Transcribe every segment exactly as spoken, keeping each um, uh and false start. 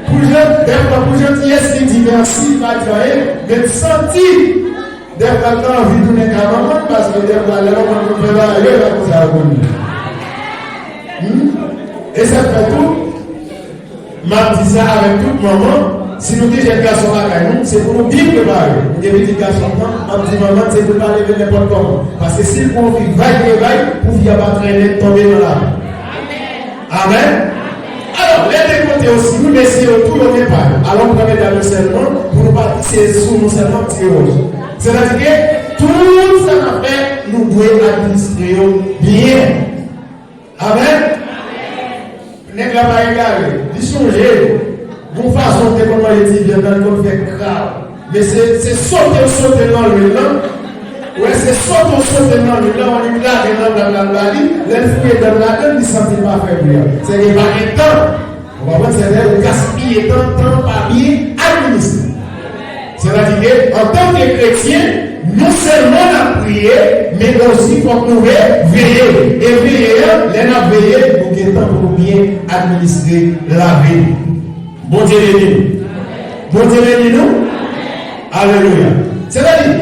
Pou jan, dèfwa pou jantiyès li di mèsi, li pa di anyen, men l santi dèfwa l ta anvi tounen kay manman l, paske dèfwa lè manman l konn fè bagay yo, e pa konsa yo konn ye. Hmm? E sa k fè tou, m ap di sa avèk tout manman, si nou gen jèn gason lakay nou, se pou nou byen prepare. Nou gen pitit gason pran, m ap di manman l, se pou l pa leve nenpòt kòman. Paske si l pran yon fi vay, vay, vay, pou fi a pa trennen tonbe nan lari. Amèn. Alò, lè de kote osi, nou mesye yo tou yo gen pa yo. Alò, m pran medam yo sèlman, pou nou pa di se sou nou sèlman m tire wòch. Sètadi ke tout sa n ap fè, nou dwe administre yo byen. Amèn. Nèg la pa egare. Li sonje yon fason w te konn manje ti vyann nan, li konn fè kraw. Men se, se sote w sote l nan lwil lan. Ou wè, se sote w sote l nan lwil lan, ou annik lage nan blag la, l ba li. Lè l fouye dan l ladan l, li santi l pa fè bri a. Se gen pa gen tan. Ou konprann? Se lè ou gaspiye tan, tan pa byen administre. Sètadi ke, antanke kretyen, non sèlman n ap priye, men osi fòk nou ve-, veye. E veye a, lè n ap veye, nou gen tan pou nou byen administre lavi nou. Bondye beni nou. Bondye beni nou. Alelouya. Sètadi,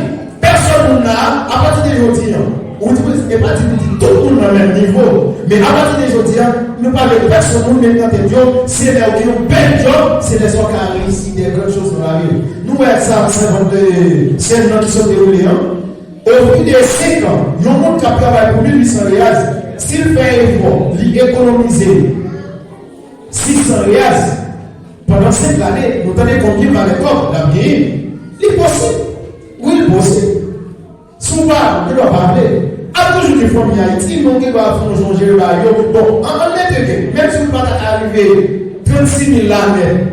pèsòn moun la, apati de jodi a, ou di, e pa di pou di tout moun nan menm nivo, men apati de jodi a, nou pa vle pèsòn moun met nan tèt yo, se lè ou gen yon bèl djòb, se lè sa w ka reyisi de gran choz nan lavi w. Nou wè Sòm senkannde, sèn nan ki sot dewoule an. Au bout de senk an, yon moun k ap travay pou mil uit san reais, si l fè efò, li ekonomize sis san reais, pandan senk lane, nou tande konbyen valè kòb l ap genyen. Li posib. Wi, li posib. Si w pa, ou gen dwa pa vle. Ap toujou gen fanmi Ayiti, men w gen dwa fè yon jan w jere bagay yo. Bon, an, ann mete ke, menm si w pa ta ka rive trannsis mil la nèt,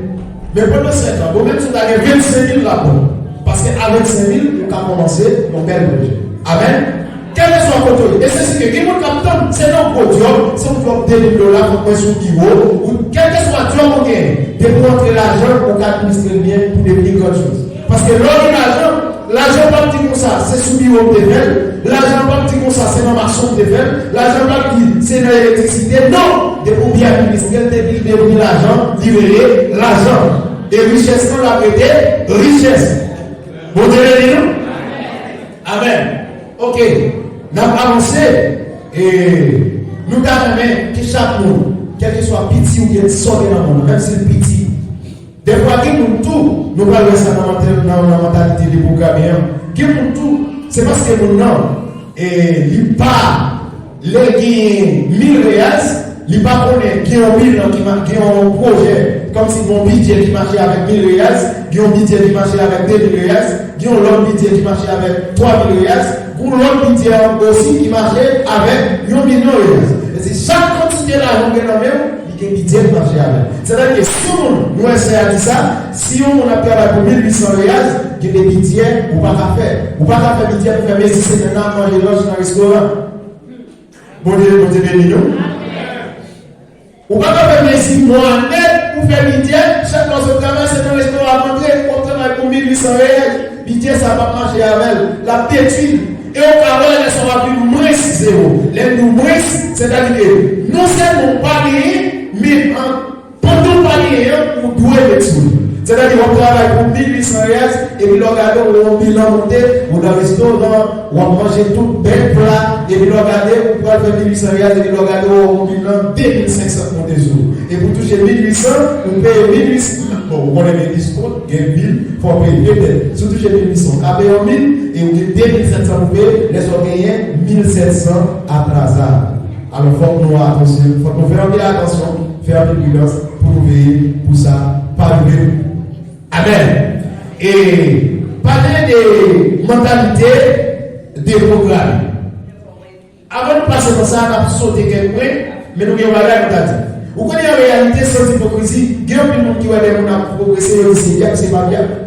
men pandan senk an, bon, menm si w ta gen vennsenk mil la bon. Paske a vennsenk mil, ou ka kòmanse yon bèl pwojè. Amèn. Kèlkeswa kote w ye, e se si ke gen moun k ap tann, se nan gwo djòb, se yon djòb de mil dola, fòk mwen sou biwo, ou kèlkeswa djòb ou genyen, depi w antre lajan, ou ka administre l byen pou devni gran choz. Paske lè w gen lajan, lajan p ap di konsa, se sou biwo m te fè l, lajan p ap di konsa, se nan mason m te fè l, lajan p ap di, se nan elektrisite, non! Depi w byen administre l, depi l devni lajan, li rele lajan. E richès lan, l ap rete richès. Bondye beni nou. Amèn. Ok. N ap avanse. E nou ta renmen ke chak moun, kèlkeswa piti oubyen sa w gen nan men w, menm si l piti. Dèfwa, gen moun tou, nou pral wè sa nan mantè-, nan, nan mantalite depwograme an. Gen moun tou, se paske moun nan, e, li pa Lè l genyen mil reais, li pa konnen gen yon bilan ki ma-, gen yon pwojè, kòmsi gen yon bidjè ki mache avèk mil reais, gen yon bidjè ki mache avèk de mil reais, gen yon lòt bidjè ki mache avèk twa mil reais, gen yon lòt bidjè osi ki mache avèk yon milyon reais. E se chak kantite lajan w gen nan men w, li gen bidjè ki mache avè l. Sètadi ke si yon moun, nou wè sè a di sa, si yon moun ap travay pou mil uit san reais, gen de bidjè ou pa ka fè. Ou pa ka fè bidjè pou fè mezi semèn nan, manje lunch nan restoran. Bondye, Bondye beni nou. Ou pa ka fè mezi mwa nèt pou fè bidjè, chak lè w sot travay, se nan restoran w ap antre, w ap travay pou mil uit san reais, bidjè sa p ap mache avè l, l ap detwi l. E w ka wè lè sa w ap vin mwens zewo. Lè n di w mwens, sètadi ke non sèlman w pa genyen, men an Pandan w pa genyen an, ou dwe met sou li. Sètadi, w ap travay pou mil uit san reais, epi lè w gade, w wè yon bilan monte, ou nan restoran, w ap manje tout bèl pla, epi lè w gade, ou pral fè mil uit san reais, epi lè w gade, w wè yon bilan de mil senk san monte sou ou. Epi w touche mil uit san, ou peye mil uit san, bon, ou konnen gen diskont, gen bil, fò w peye. Petèt, si w touche mil uit san, w ka peye yon mil, e ou gen de mil sèt san pou peye, lè sa w genyen mil sèt san atraza. Alò, fòk nou atansyon, fòk nou fè anpil atansyon, fè anpil pridans pou nou veye pou sa pa rive nou. Amèn. E pale de mantalite depwograme. Avan nou pase nan sa, n ap sote kèk pwen, men nou gen yon bagay nou ta di. Ou konnen, an reyalite, sans ipokrizi, gen anpil moun ki wè de moun ap pwogrese, yo di se dyab, se pa dyab.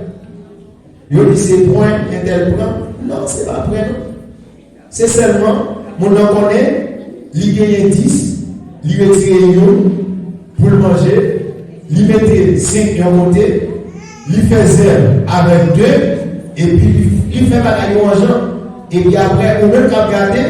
Yo di se pwen entèl pran. Non, se pa pwen, non. Se sèlman, moun nan konnen, li genyen dis, li retire youn pou l manje, li mete senk yon kote, li fè zèv avèk de, epi li, li fè bagay yo an jan. Epi apre, ou menm k ap gade,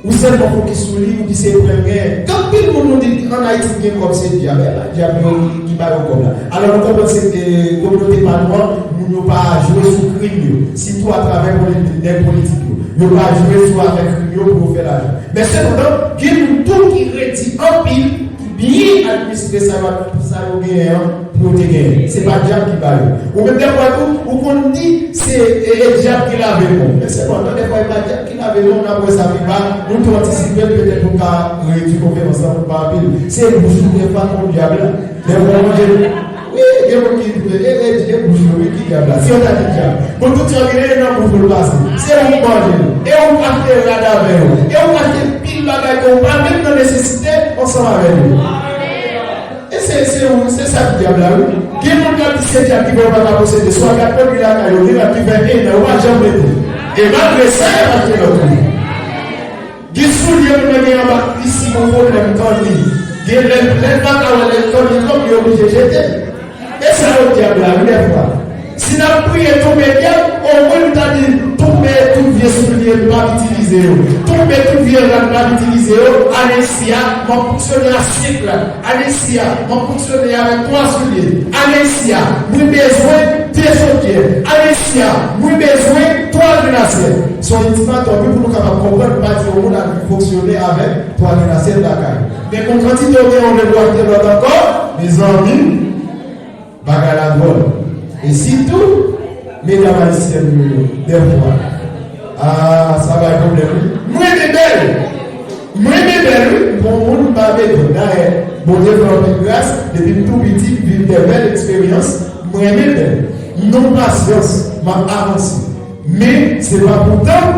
ou sèlman fokis sou li, ou di se pwen m genyen. Gen anpil moun nou di, Ann Ayiti, gen kòb, se dyab, e pa dyab yo ki, ki ba yo kòb la. Alò, nou konprann se, e, kominote pa nou an, moun yo pa jwe sou krim yo, sitou atravè poli-, nèg politik yo. Yo pa jwe sou afè krim yo pou yo fè lajan. Men sepandan, gen moun tou ki redi anpil, ki byen administre sa yo, sa yo genyen an, pou yo te genyen. Se pa dyab ki ba yo. Ou menm dèfwa tou, ou konn di se, e, e dyab ki lave nou. Men sepandan, dèfwa e pa dyab ki lave nou, n ap wè sa pi ba, nou tou antisipe l, petèt pou n ka redui konferans lan pou pa anpil. Se bouch ou dèfwa k konn dyab la. Dèfwa w manje, wi, gen moun ki, e, e, e bouch yo, wi, ki dyab la. Si yo ta di dyab. Bon, tout sa genyen nan bouch ou l pase. Se ou k manje l. E ou k achte rad avè yo. E ou k achte pil bagay ke ou pa menm nan nesesite ansanm avè yo. E se, se ou, se sa k dyab la, wi. Gen moun k ap di se dyab ki fè yo pa ka posede. Swa gad pwodui lakay yo, gen lòt ki fè en an, yo pa janm mete. E malgre sa, y ap achte lòt, wi. Gen soulye moun nan gen anba isi, gon pwoblèm tann li. Gen lè, lè l pa ka wè lè l tann li twòp, li oblije jete l. E sa yo dyab la, wi, dèfwa. Si n ap priye tonbe dyab, omwen nou ta di tonbe tout vye soulye m p ap itilize yo. Tonbe tout vye rad m p ap itilize yo. Ane isi a, m ap fonksyone a senk rad. Ane isi a, m ap fonksyone avèk twa soulye. Ane isi a, mwen bezwen de chodyè. Ane isi a, mwen bezwen twa grenasyè. Se yon iltimatòm, wi, pou nou kapab konprann, pa di yon moun al fonksyone avèk twa grenasyè lakay. Men kon kantite w gen yon lè pou achte lòt ankò, mezanmi, bagay la dwòl. E sitou, medam ayisyèn nou yo, dèfwa. Ah, sa bay pwoblèm, wi. Mwen renmen bèl. Mwen renmen bèl, wi. M pa yon moun m pa beton. Dayè, Bondye fè m anpil gras, depi m tou piti, m viv de bèl eksperyans, mwen renmen bèl. M nan pasyans, m ap avanse. Men, se pa pou tan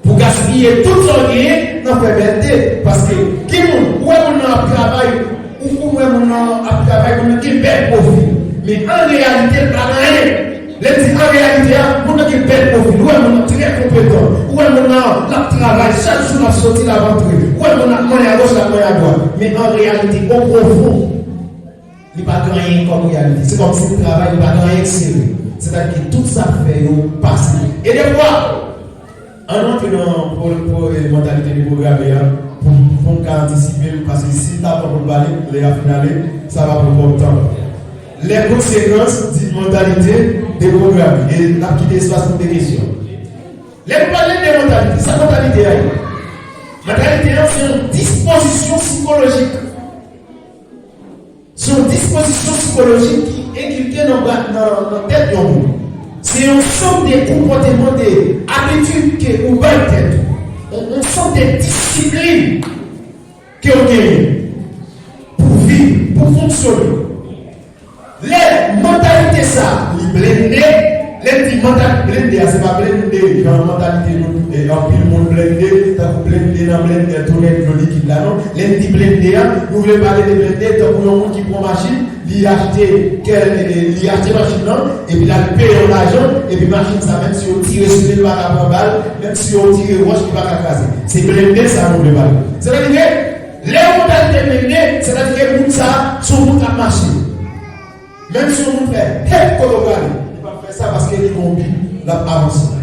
pou gaspiye tout sa w genyen nan fè bèlte. Paske, gen moun, ou wè moun nan ap travay, ou konn wè moun nan ap travay, moun nan gen bèl pwofil. Men an reyalite, l pa gen anyen. Lè m di an reyalite a, moun nan gen bèl pwofil. Ou wè moun nan trè konpetan. Ou wè moun nan, l ap travay, chak jou l ap soti, l ap antre. Ou wè moun nan ap manyen agoch, l ap manyen adwat. Men an reyalite, o pwofon, li pa gen anyen kòm reyalite. Se kòmsi l travay, li pa gen anyen k sere. Sètadi ke tout sa k fè yo pase. E dèfwa, ann rantre nan pwo-, pwo-, e, mantalite deprograme a, pou, pou n ka antisipe l, paske si l ta pran pou l pale, lè a fin ale, sa va pran twòp tan. Les conséquences d'une mentalité déprogrammée. E n ap kite espas pou de kesyon. Lè nou pale de mantalite, sa mantalite a ye? Mantalite a, se yon dispozisyon sikolojik. Se yon dispozisyon sikolojik ki enkilke nan, nan, nan tèt yon moun. Se yon sòt de konpòteman, de abitid ke ou bay tèt ou. Yon, yon sòt de disiplin ke w genyen pou viv, pou fonksyone. Lè mantalite sa, li blende, lè m di mantalite blende a, se pa blende jan mantalite nou, e, anpil moun blende, tankou blende nan blendè, tounen dlo likid la, non. Lè m di blende a, nou vle pale de blende tankou yon moun ki pran machin, li achte kèl, e, li achte machin nan, epi l al peye yon lajan, epi machin sa, menm si yo tire sou li, li pa ka pran bal, menm si yo tire wòch, li pa ka kraze. Se blende sa nou vle pale. Sètadi ke, lè yon mantalite blende, sètadi ke moun sa, se yon moun k ap mache. Menm si yon moun fè, "Hey, kote w prale?" Li p ap fè sa paske li gon bi, l ap avanse.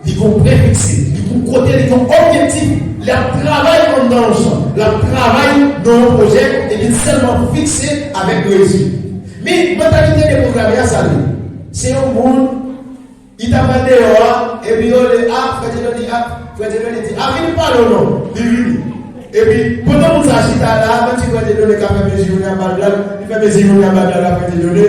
Li gon prefikse, li gon kote, li gon objektif. L ap travay anndan yon chan, l ap travay nan yon pwojè, epi l sèlman fikse avèk rezilta. Men, mantalite deprograme a, sa l ye. Se yon moun Li t ap al deyò a, epi yo le, a, frè Dieudonné, a, frè Dieudonné di, a, vin pale w non, li vini. Epi, pandan moun sa chita la, menm si frè Dieudonné ka fè mezi, youn ap ba l blag, li fè mezi, youn ap ba l blag a frè Dieudonné,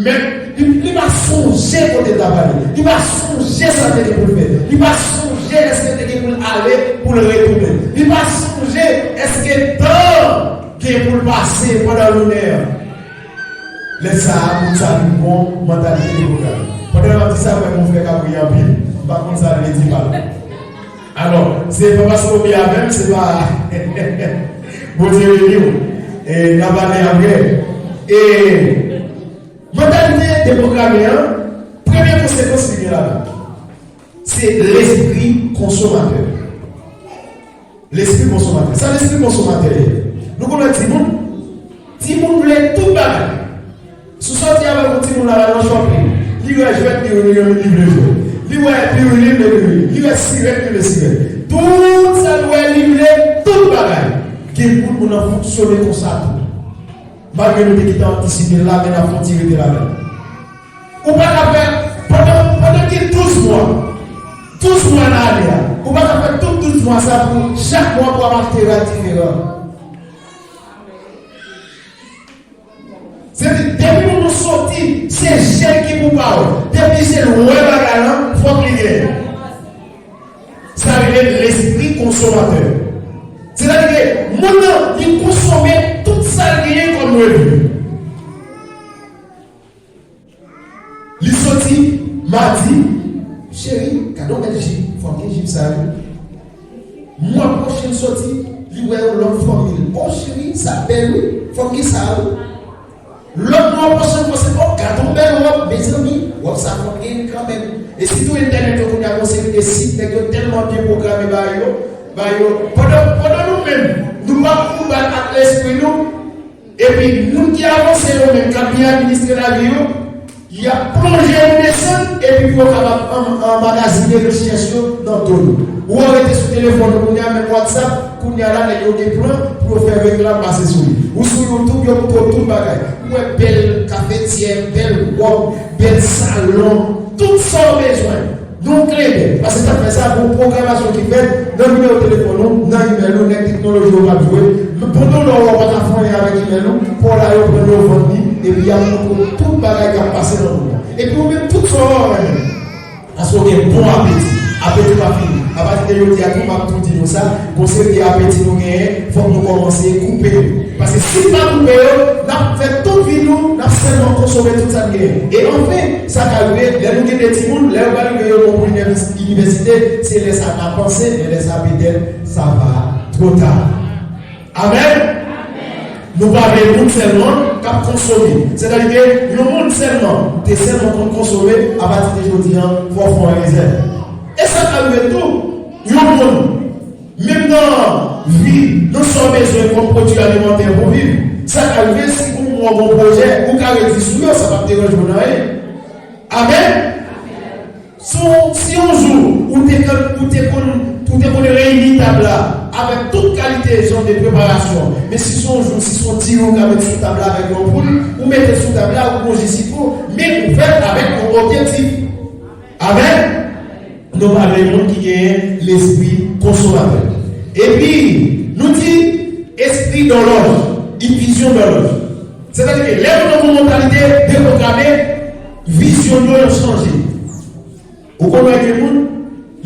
men li, li pa sonje kote l t ap ale, li pa sonje sa l te gen pou l fè, li pa sonje èske l te gen pou l ale, pou l retounen, li pa sonje èske tan gen pou l pase pandan jounen an. Lè sa a, moun sa vin gon mantalite deprograme. Pandan m ap di sa, mwen, mon frè ka priye anpil, m pa konn sa l vle di pa l. Alò, se pa paske w byen avè m, se pa Bondye beni w. E, n a pale apre. E, mantalite deprograme an, premye konsekans li gen ladan, se lespri konsomatè. Lespri konsomatè. Sa lespri konsomatè ye? Nou konn wè timoun? Timoun vle tout bagay. Si w sòti avèk yon timoun la, al nan shopping, li wè jwèt, li, li, li vle jwèt. Li wè pirili, li vle pirili. Li wè sirèt, li vle sirèt. Tout sa l wè, li vle tout bagay. Gen bout moun nan fonksyone konsa tou. Malgre nou te gentan antisipe l la, men n ap fè yon ti rete ladan l. Ou pa ka fè, pandan, pandan gen douz mwa, douz mwa nan ane a, ou pa ka fè tout douz mwa sa pou chak mwa pou w ap achte rad diferan. Se di, depi moun nan soti, se je l ki pou pa w. Depi je l wè bagay lan, fòk li genyen. Sa rele lespri konsomatè. Sètadi ke moun nan, li konsome tout sa l genyen kòm revni. Li soti madi, cheri, gade yon bèl jip, fò m gen jip sa wi. Mwa pwochen l soti, li wè yon lòt fòmil. O cheri, sa bèl wi, fò m gen sa wi. Lòt mwa pwochen, fò se o gade yon bèl wòb, mezanmi, wòb sa fò m gen li kanmenm. E sitou entènèt yo kounye a gon seri de sit, nèg yo tèlman byen pwograme bagay yo, bagay yo. Pandan, pandan nou menm, nou pa pou nou bat ak lespri nou, epi moun ki avanse yo menm, k ap byen administre lavi yo, y ap plonje nou desann, epi pou yo kapab an- anmagazine richès yo nan do nou. Ou wè w rete sou telefòn ou kounye a, menm WhatsApp, kounye a la, nèg yo gen plan pou yo fè reklam pase sou li. Ou sou YouTube, yo montre w tout bagay. Ou wè bèl kafetyè, bèl wòb, bèl salon, tout sa w bezwen. Nan yon klenbè. Paske sa fè sa, gon pwogramasyon ki fèt nan nimewo telefòn ou, nan imèl ou, nèg teknoloji yo p ap jwe. Men pandan w la w pa ka fè anyen avèk imèl ou, pa w la yo pran l yo vann li, epi y ap montre w tout bagay k ap pase nan mond lan. Epi ou menm tout sa w renmen. Paske w gen bon apeti. Apeti pa fini. Apati de jodi a tou, m ap tou di nou sa, gon seri de apeti nou genyen, fòk nou kòmanse koupe yo. Paske si n pa koupe yo, n ap fè tout vi nou, n ap sèlman konsome tout sa n genyen. E anfen, sa ka rive, lè nou gen de timoun, lè yo pral rive yo bon pou inivès- inivèsite, se lè sa n a panse, men lè sa petèt, ça va trop tard. Amèn? Nou pa vle moun sèlman k ap konsome. Sètadi ke yon moun sèlman, te sèlman konn konsome, apati de jodi a, fò w fè yon rezèv. E sa ka rive tou, yon moun, menm nan vi, nan sa w bezwen kòm pwodui alimantè pou viv, sa ka rive si gon moman w gon pwojè, ou ka redui sou yo, sa p ap deranje w nan anyen. Amèn? Si w- si yon jou ou te konn, ou te konn, ou te konn reyini tab la avèk tout kalite jan de preparasyon, men si se yon jou, si se yon diri ou ka met sou tab la avèk yon poul, ou mete l sou tab la, ou gon ji sitwon, men ouvè l avèk yon objektif. Amèn? Nou pa vle moun ki genyen lespri konsomatè. Epi, nou di espri dòlòj, yon vizyon dòlòj. Sètadi ke lè nou nan yon mantalite depwograme, vizyon nou yo chanje. Ou konnen gen moun,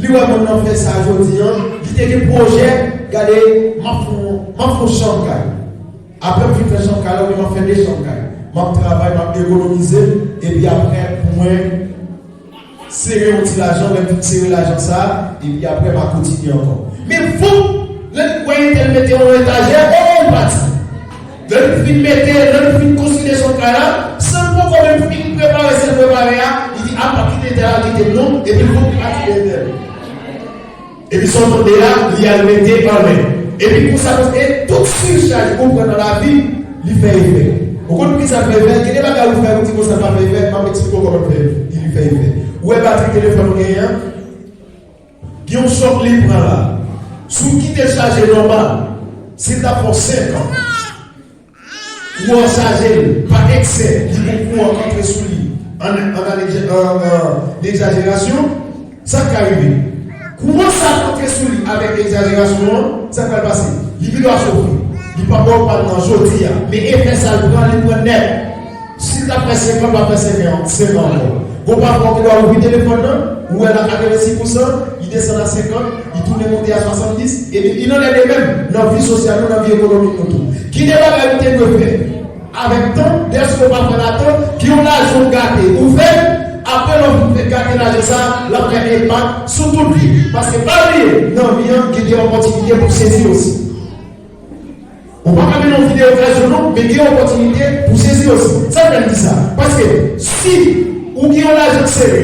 li wè moun nan fè sa jodi a, li te gen pwojè, gade, m ap fè yon, m ap fè yon chanm kay. Apre m fin fè chanm kay la, oubyen m ap fè de chanm kay. M ap travay, m ap ekonomize, epi apre, pou mwen, sere yon ti lajan, lè m fin sere lajan sa a, epi apre m a kontinye ankò. Men voup, lè l wè entèl mete yon etajè, o, l pati. Lè l fin mete, lè l fin konstwi de chanm kay la, san l poko menm fin prepare sa l prepare a, li di, a, m p ap kite entèl al kite m non, epi l voup li pati de entèl. Epi sa w tande a, li al mete anlè. Epi konsa, konsa, e tout sivchaj ou pran nan lavi, li fè efè. Ou konn poukisa l fè efè? Gen de bagay ou fè, ou di konsa l pa fè efè, m ap eksplike w kòman l fè, li fè efè. Ou wè batri telefòn ou genyen an? Gen yon chòk li pran la. Si w kite l chaje nòmal, si l ta fè w senk an, kouran chaje l pa eksè, li gon kouran k antre sou li an, an, an egza-, an, an egzajerasyon, sa k ka rive? Kouran sa k antre sou li avèk egzajerasyon an, sa k pral pase? Li pi dwa chofe. Li pa ba w pàn nan jodi a, men efè sa l pran, li pran nèt. Si l ta fè senk an, l pa fè senk an, senk an ankò. Gon pafwa ou gen dwa ouvri telefòn nan, ou wè l a katrevensis pousan, li desann a senkant, li tounen monte a swasanndis, epi li nan lè de menm nan vi sosyal nou, nan vi ekonomik nou tou. Ki de bagay ou te dwe fè avèk tan, dèske ou pa fè l a tan, ki yon lajan ou gate, ou fè l, apre lè w fin fè gate lajan sa, l ap fè enpak sou tout vi. Paske pa bliye, nan vi an, gen de opòtinite pou sezi osi. Ou pa ka mennen yon vi de okazyon non, men gen opòtinite pou sezi osi. Sa k fè m di sa? Paske si ou gen yon lajan k sere,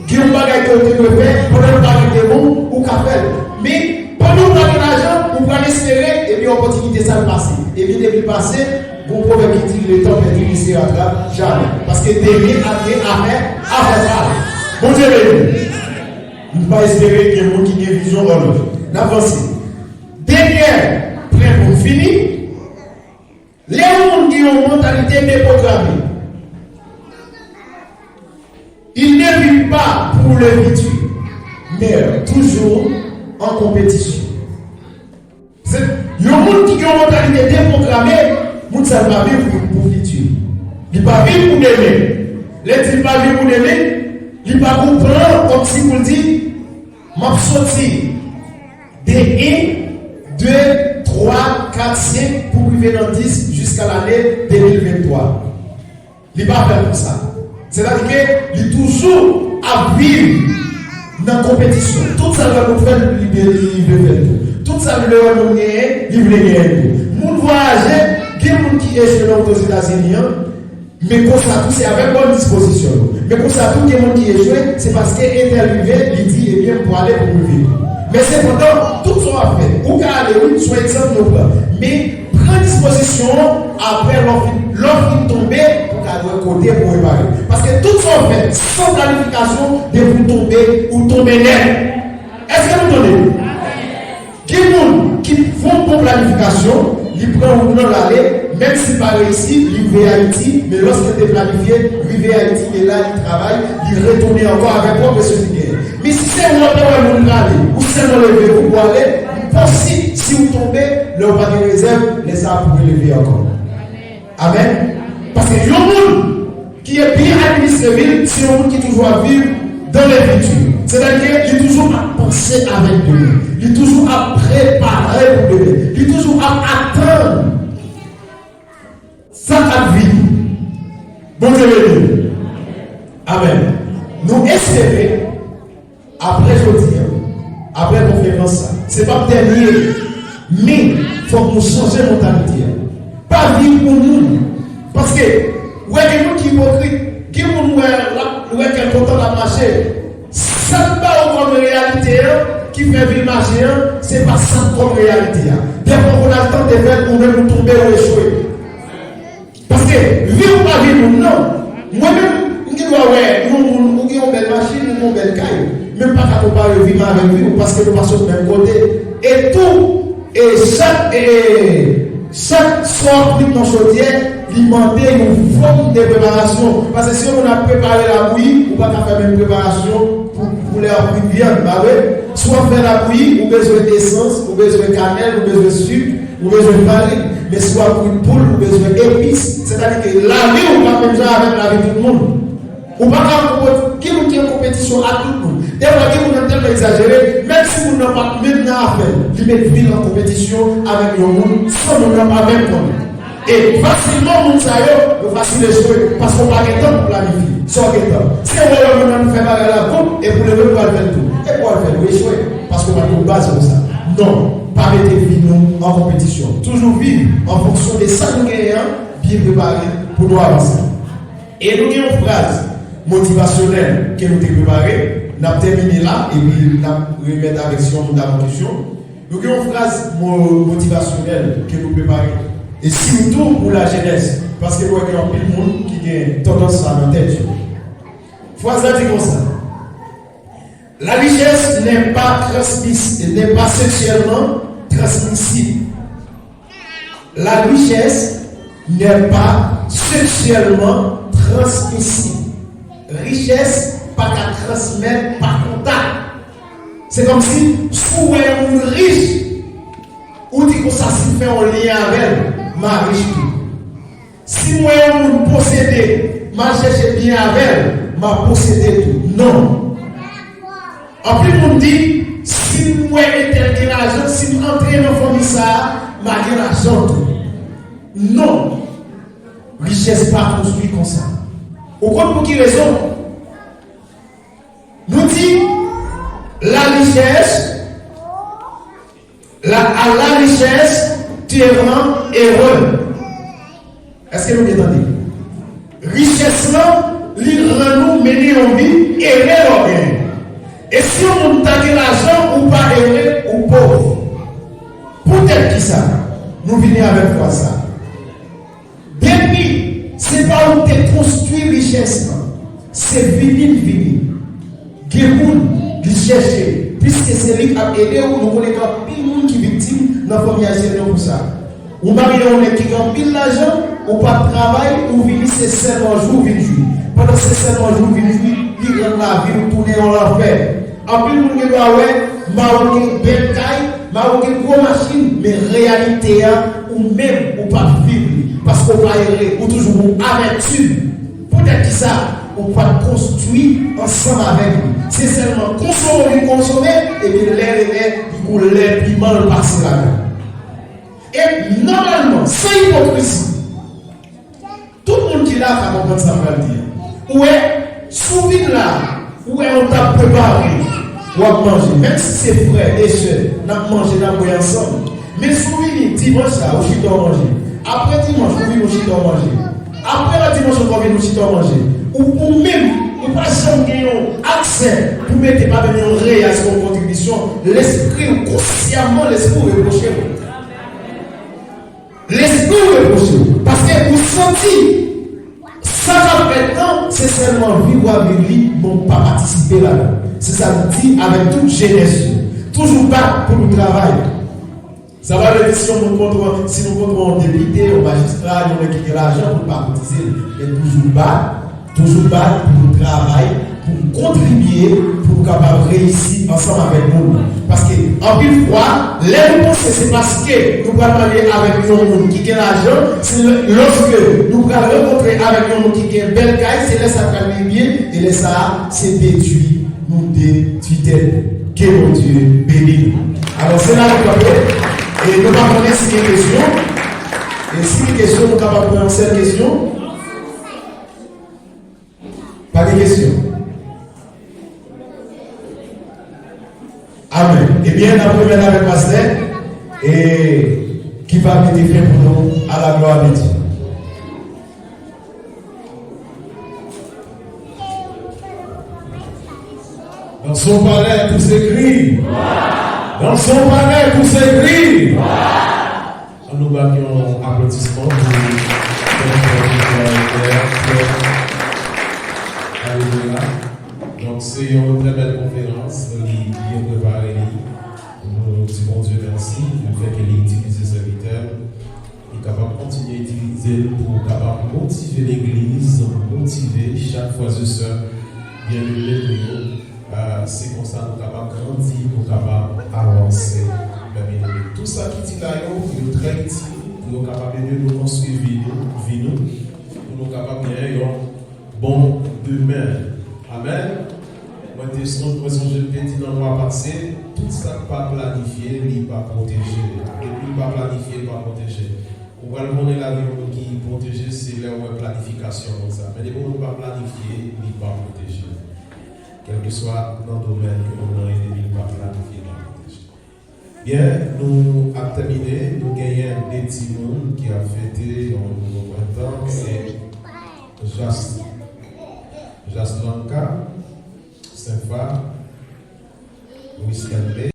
gen yon bagay ke w te dwe fè, pandan l pa ret devan w, ou ka fè l. Men, pandan w pa gen lajan, ou pral espere, epi opòtinite sa l pase. Epi depi l pase, gon pwovèb ki di, le temps perdu ne se rattrape jamais. Paske demen ap gen afè, afè pa l. Bondye beni w. M pa espere gen moun ki gen vizyon òlòj. N ap vanse. Dènyè pwen pou m Fini. Lè yon moun gen yon mantalite depwograme, il ne vit pas pour le futur, mais toujours en compétition. Se yon moun ki gen yon mantalite depwograme, moun sa pa viv pou, pou fiti. Li pa viv pou demen. Lè di li pa viv pou demen, li pa gon plan kòmsi pou l di, m ap soti de en, de, twa, kat, senk pou rive nan dis jiska lane de mil venntwa. Li pa fè l konsa. Sètadi ke li toujou ap viv nan konpetisyon. Tout sa l wè moun fè, li, li, li vle fè l tou. Tout sa l vle wè moun genyen, li vle genyen l tou. Moun vwayaje, gen moun ki echwe nan wout Ozetazini an, men konsa tou, se avèk bòn dispozisyon yo. Men konsa tou, gen moun ki echwe, se paske entèl rive, li di, ebyen, m pwale pou m rive tou. Men sepandan, tout sa w ap fè, ou ka ale, wi, se yon egzanp nou pran. Men pran dispozisyon an apre lè w fin, lè w fin tonbe, pou w ka wè kote pou w repare. Paske tout sa w fè san planifikasyon, depi w tonbe, ou tonbe nèt. Èske nou tande m? Gen moun ki fè yon bon planifikasyon, li pran wout lan, l ale, menm si l pa reyisi, li rive Ayiti, men lòske l te planifye, rive Ayiti, e la li travay, li retounen ankò avèk pwòp resous li genyen. Men si se ou te wè moun prale, ou sèlman leve ou pou ale, li posib si ou tonbe, lè ou pa gen rezèv, lè sa a pou releve ankò. Amèn. Paske yon moun ki byen administre vi l, se yon moun ki toujou ap viv dans le futur. Sètadi ke li toujou ap panse avèk demen. Li toujou ap prepare pou demen. Li toujou ap atann sa k ap vini. Bondye beni nou. Amèn. Nou espere, apre jodi a, apre konferans sa, se p ap dènye, men fòk nou chanje mantalite a. Pa viv pou moun. Paske, ou wè gen moun ki ipokrit, gen moun ou wè l ap, ou wè kè l kontan l ap mache. Sa l ba ou kòm reyalite an, ki fè vi l mache an, se pa sa k kòm reyalite a. Dèfwa ou konn al tante fè l, ou menm ou tonbe, ou echwe. Paske vi w pa vi moun nan. Mwen menm, m gen dwa wè yon moun, ou gen yon bèl machin, ou gen yon bèl kay. Men m pa ka konpare vi m avèk vi w, paske nou pa sot menm kote. E tou, e chak, e, chak sa w ap kwit nan chodyè, li mande yon fòm de preparasyon. Paske si yon moun ap prepare labouyi, ou pa ka fè menm preparasyon pou, pou lè w ap kwit vyann, pa vre? Si w ap fè labouyi, ou bezwen esans, ou bezwen kanèl, ou bezwen sik, ou bezwen farin. Men si w ap kwit poul, ou bezwen epis. Sètadi ke lavi w pa menm jan avèk lavi tout moun. Ou pa ka konprann ki moun ki an konpetisyon ak tout moun. Dèfwa, gen moun nan tèlman egzajere, menm si moun nan pa t menm nan afè l, li met vi l an konpetisyon avèk yon moun, san moun nan pa menm konnen. E fasilman, moun sa yo, yo fasil echwe, paske w pa gen tan pou planifye. Sa w gen tan? Se wè lè moun nan fè bagay la, boum, epi w leve pou w al fè l tou. Epi w al fè l, ou echwe, paske w pa t gen baz pou sa. Non, pa mete vi nou an konpetisyon. Toujou viv an fonksyon de sa nou genyen an, byen prepare pou nou avanse. E nou gen yon fraz motivasyonèl ke nou te prepare. N ap tèmine la, epi n ap remèt avèk si yon moun ta gon kesyon. Nou gen yon fraz mo-, motivasyonèl ke nou prepare. E sitou pou lajenès, paske nou wè gen anpil moun ki gen tandans sa nan tèt yo. Fraz la di konsa, la richesse n'est pas transmis-, n'est pas sexuellement transmissible. La richesse n'est pas sexuellement transmissible. Richès pa ka transmèt pa kontak. Se kòmsi, si w wè yon moun rich, ou di konsa, si m fè yon lyen avè l, m a rich tou. Si m wè yon moun posede, m al chèche byen avè l, m a posede tou. Non. Anpil moun di, si m wè entèl gen lajan, si m antre nan fanmi sa a, m a gen lajan tou. Non. Richès pa konstwi konsa. Ou konn pou ki rezon? Nou di, la richesse, la, à la richesse, te rend heureux. Èske nou byen tande? Richès lan, li rann ou mennen yon vi ere lè w genyen. E si yon moun ta gen lajan, ou pa ere, ou pòv. Poutèt kisa? Nou vini avèk fraz sa. Depi se pa ou te konstwi richès lan, se vini l vini. Gen moun, li chèche, piske se li k ap ede w, nou konnen gen anpil moun ki viktim nan fanmi ayisyèn yo pou sa. Ou marye yon nèg ki gen anpil lajan, ou pa t travay, ou vini se sèlman jou ou vin jwi. Pandan se sèlman jou ou vin jwi, li rann lavi w tounen yon lanfè. Anpil moun gen dwa wè, mari w gen bèl kay, mari w gen gwo machin, men reyalite a, ou menm, ou p ap viv li. Paske w pa ere, ou toujou gon amètim. Poutèt ki sa, ou pa t konstwi ansanm avèk li. Se sèlman konsome w vin konsome, epi lè rele, li gon lè piman l pase ladan. E nòmalman, san ipokrizi, tout moun ki la ka konprann sa m pral di a. Ou wè, si w vin la, ou wè yon tab prepare, w ap manje. Menm si se frè e sè, n ap manje, n ap bwè ansanm. Men si w vini dimanch la, ou chita w manje. Apre dimanch, ou vini, ou chita w manje. Apre lòt dimanch ankò, vini, ou chita w manje. Ou, ou menm, ou pa janm gen yon aksè pou mete pa menm yon reyèl sou yon kontribisyon. Lespri w, konsyaman, lespri w repwoche w. Lespri w repwoche w. Paske ou santi sa k ap fèt lan, se sèlman viv w ap viv li, men w pa patisipe ladan. Se sa l di avèk tout jenès yo. Toujou bat pou nou travay. Sa pa vle di si yon moun kontre, si nou kontre yon depite, yon majistra, yon nèg ki gen lajan pou n pa kotize l. Men toujou bat, toujou bat pou nou travay, pou nou kontribye, pou nou kapab reyisi ansanm avèk moun nan. Paske, anpil fwa, lè nou panse se paske nou pral marye avèk yon moun ki gen lajan, se lè, lòske nou pral rankontre avèk yon moun ki gen bèl kay, se lè sa pral vin byen, e lè sa a, se detwi nou detwi tèt nou. Ke Bondye beni nou. Alò, se la nou kanpe. E nou pa konnen si gen kesyon. E si gen kesyon, nou kapab pran yon sèl kesyon. Pa gen kesyon. Amèn. Ebyen, n ap remèt avèk pastè, e ki va mete fen pou nou, à la gloire de Dieu. Dans son palais, tout s'écrit. Dans son palais, tout s'écrit. Ann nou bat yon aplodisman pou Frè Pierre. Alelouya. Donk, se yon trè bèl konferans, li byen prepare li. Nou di Bondye mèsi, lefètke li itilize sèvitè l, li kapab kontinye itilize l pou kapab motive legliz, motive chak frè e sè byeneme nou yo. Ah, se konsa nou kapab grandi, nou kapab avanse. Byeneme, tout sa ki di la yo, yo trè itil pou yo kapab ede nou konstwi vi nou, vi nou, pou nou kapab genyen yon bon demen. Amèn. Mwen te sonje, mwen sonje m te di nan mwa pase, tout sa k pa planifye, li pa pwoteje. Depi l pa planifye, li pa pwoteje. Ou pral konnen lavi yon moun ki pwoteje, se lè w wè planifikasyon konsa. Men depi yon moun pa planifye, li pa pwoteje. Kèlkeswa nan domèn ke moun nan ye, depi l pa planifye, li pa pwoteje. Byen, nou ap tèmine. Nou genyen de timoun ki ap fete yon nouvo prentan. Se Jas, Jaslanka, Senfa, Wiskelme.